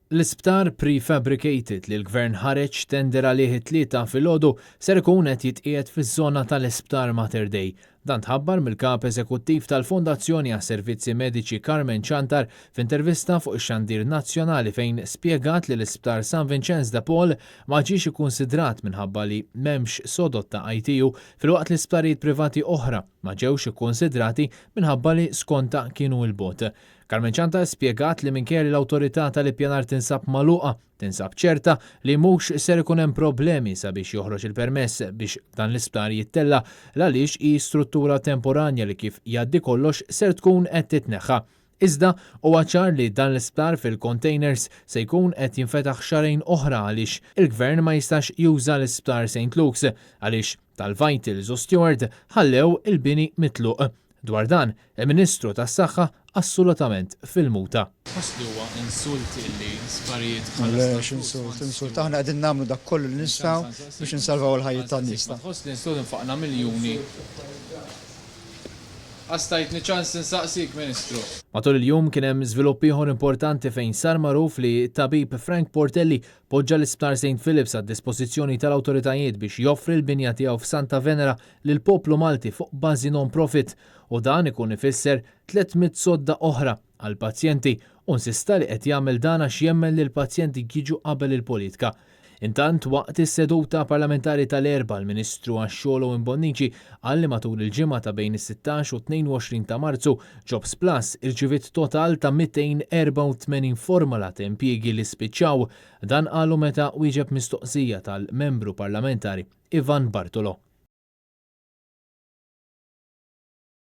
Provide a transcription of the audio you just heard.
L-isptar prefabricated li l-Gvern ħareġ tender għalih it-Tlieta filgħodu ser ikun qed jitqiegħed fiż-żona tal-Isptar Mater Dei. Dan tħabbar mill-Kap Eżekuttiv tal-Fondazzjoni għas-Servizzi Mediċi Carmen Ciantar f'intervista fuq ix-xandir nazzjonali fejn spjegat li l-Isptar San Vinċenz de Paul ma ġiex ikkunsidrat minħabba li m'hemmx sodod ta' ITU filwaqt li sptarijiet privati oħra ma ġewx ikkunsidrati minħabba li skontha kienu 'l bogħod. Carmen Ciantar spjegat li minkejja li l-Awtorità tal-Ippjanar tinsab magħluqa, tinsab ċerta li mhux ser ikun hemm problemi sabiex joħroġ il-permess biex dan l-isptar jittella' l-għaliex hi struttura temporanja li kif jgħaddi kollox ser tkun qed titneħħa. Iżda, huwa ċar li dan l-isptar fil-containers se jkun qed jinfetaħ xahrejn oħra għaliex il-Gvern ma jistax juża l-isptar Saint Luke's għaliex tal-Vitals u Steward ħallew il-bini mitluq. Dwar dan, il-Ministru tas-Saħħa assolutament fil-muta. Tħoss li huwa insult illi sptarijiet ħallasna Le, x'insult, insult. Aħna qegħdin nagħmlu dak kollu li nistgħu biex insalvaw il-ħajjiet tan-nies. Ma tħoss li insult infaqna miljuni? Qas tajtni ċans insaqsik, Ministru. Matul il-jum kien hemm żvilupp ieħor importanti fejn sar magħruf li t-tabib Frank Portelli poġġa l-Isptar Saint Philips għad-dispożizzjoni tal-awtoritajiet biex joffri l-binja tiegħu f'Santa Venera lill-poplu Malti fuq bażi non-profit u dan ikun ifisser 300 sodda oħra għall-pazjenti u nsista li qed jagħmel dan għax jemmen li l-pazjenti jiġu qabel il-politka. Intant, waqt is-seduta parlamentari tal-Erbgħa l-Ministru għax-Xogħol Owen Bonnici qal li matul il-ġimgħa ta' bejn is-16 u 22 ta' Marzu, Jobs Plus irċiviet total ta' 284 formola ta' impjiegi li spiċċaw. Dan qalu meta wieġeb mistoqsija tal-Membru Parlamentari Ivan Bartolo.